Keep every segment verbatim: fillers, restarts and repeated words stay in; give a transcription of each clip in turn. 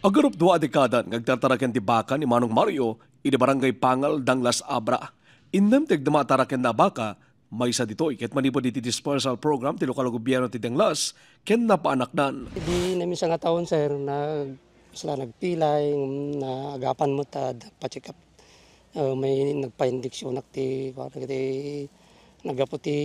Agarupdua a dekada nga agtartaraken ti baka ni Manong Mario idi Barangay Pangal, Danglas, Abra. Innem ti agdama a tarakenna a baka, maysa ditoy ket manipud iti dispersal program ti lokal a gobierno ti Danglas ken napaanakdan. Idi naminsan nga taon, sir, nag-, sila nagpilay, mm, naagapan met ta adda pa-check up. Ah, may nagpaindiksionak ti, kuwan, ti naggapu ti,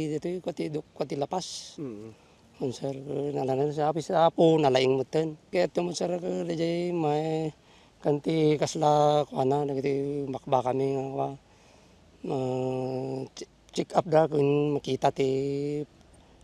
ditoy, kuwan, ti duk-, kuwan, ti lapas. Mm. Kun, sir, nalaing sa apis, apo, nalaing metten. Kaya ito mo, sir, dayjay may kanti kasla, kuwana, dagiti bakbakami nga, kuwa, ah, che-, check up da kun makita ti,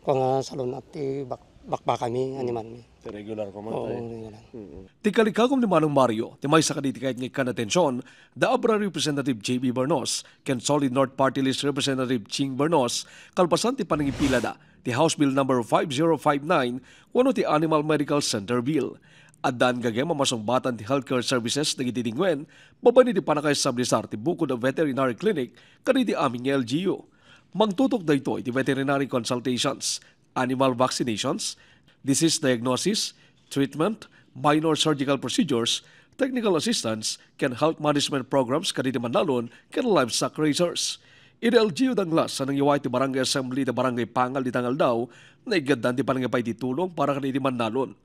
kuwa nga salun-at ti bak-, bakbakami, animalmi. Ti regular pa man. Oo, tayo. Regular. Mm-mm. Ti kalikagum ni Manong Mario, ti maysa kadagiti kayat nga ikkan atensyon, da Abra Representative J B Bernos, ken Solid North Party List Representative Ching Bernos, kalpasan ti panangipilada, ti House Bill Number five zero five nine, wenno ti Animal Medical Center Bill. Addaan gagem a masungbatan ti healthcare services dagiti dingwen, babaen iti pannakaestablisar ti bukod a veterinary clinic kadagiti amin nga L G U. Mangtutok daytoy iti veterinary consultations, animal vaccinations, disease diagnosis, treatment, minor surgical procedures, technical assistance, ken health management programs kadagiti mannalon ken livestock raisers. Iti L G U Danglas a nangiway ti Barangay Assembly iti Barangay Pangal dita nga aldaw, naigaddan ti panangipay ti tulong para kadagiti mannalon.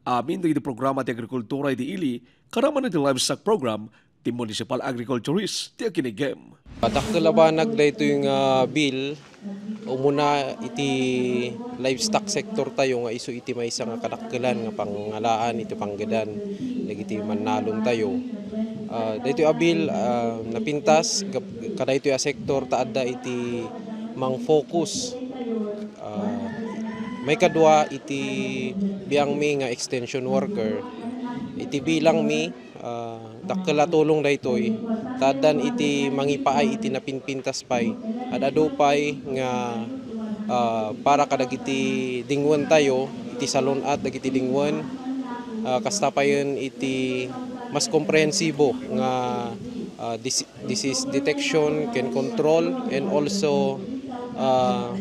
Amin dagiti programa ti agrikultura iti ili, karaman iti livestock program, ti municipal agriculturist ti akinigem. Dakkel a banag daytoy nga bill, umuna iti livestock sector tayo nga isu iti maysa nga kadakkelan nga pangngalaan iti panggedan dagiti mannalon tayo. Ah, daytoy a bill, ah, napintas gap-, kadaytoy a sektor ta adda iti mang-focus. Ah, maikadua iti biangmi nga extension worker, iti bilangmi, ah, dakkel a tulong daytoy, ta addan iti mangipaay iti napinpintas pay. Ad-adu pay nga, ah, para kadagiti dingwen tayo, iti salun-at dagiti dingwen, ah, kasta payen iti mas komprehensibo nga, ah, dis-, disease detection ken control, and also, ah,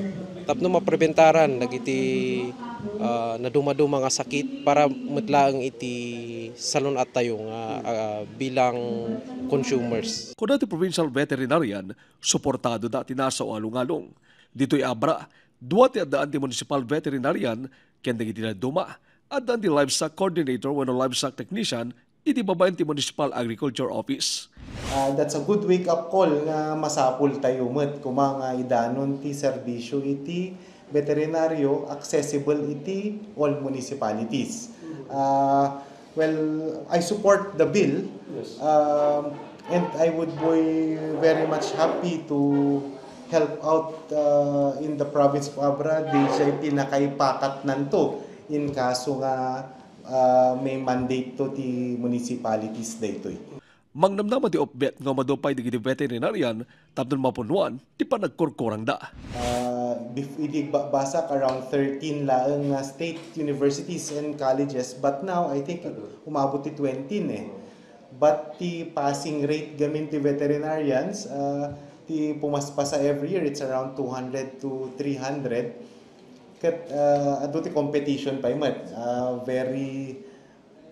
tapno mapreventaran dagiti, ah, nadumaduma nga sakit para met laeng iti salun-at tayo nga, ah, bilang consumers. Kuna ti provincial veterinarian, suportadoda ti nasa alungalung. Ditoy Abra, dua ti addaan ti municipal veterinarian ken dagiti dadduma, addaan ti livestock coordinator wenno livestock technician iti babaen ti Municipal Agriculture Office. Ah, that's a good wake-up call nga masapul tayo met koma nga idanon ti serbisyo iti veterinaryo accessible iti all municipalities. Ah, well, I support the bill. Yes. Um, and I would be very much happy to help out, uh, in the province of Abra, di siya pinakaipakatnan to in kaso nga ah, may mandate to ti municipalities daytoy. Mangnamnama ti upbet nga umadu pay dagiti veterinarian tapno mapunuan ti panagkurkurangda. Ah, bef-, idi ba-, basak around thirteen laeng nga state universities and colleges, but now I think umabot ti twenty ne. But ti passing rate gamin ti veterinarians, ah, ti pumaspasa every year, it's around two hundred to three hundred. Ket, ah, adu ti competition pay met. Ah, very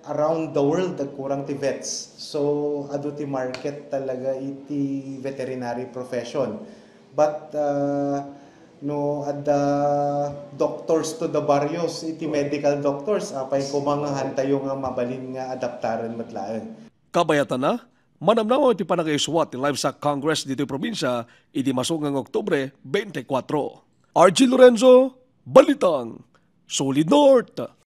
around the world, agkurang ti vets. So, adu ti market talaga iti veterinary profession. But, ah, no adda doctors to the barrios, iti medical doctors, apay koma nga hantayo nga mabalin nga adaptaren met laeng. Kabayatana, manamnama ti panangaisuat ti Livestock Congress ditoy probinsia idi masungga nga Oktubre twenty-four. Archie Lorenzo, Balitang, Solid North.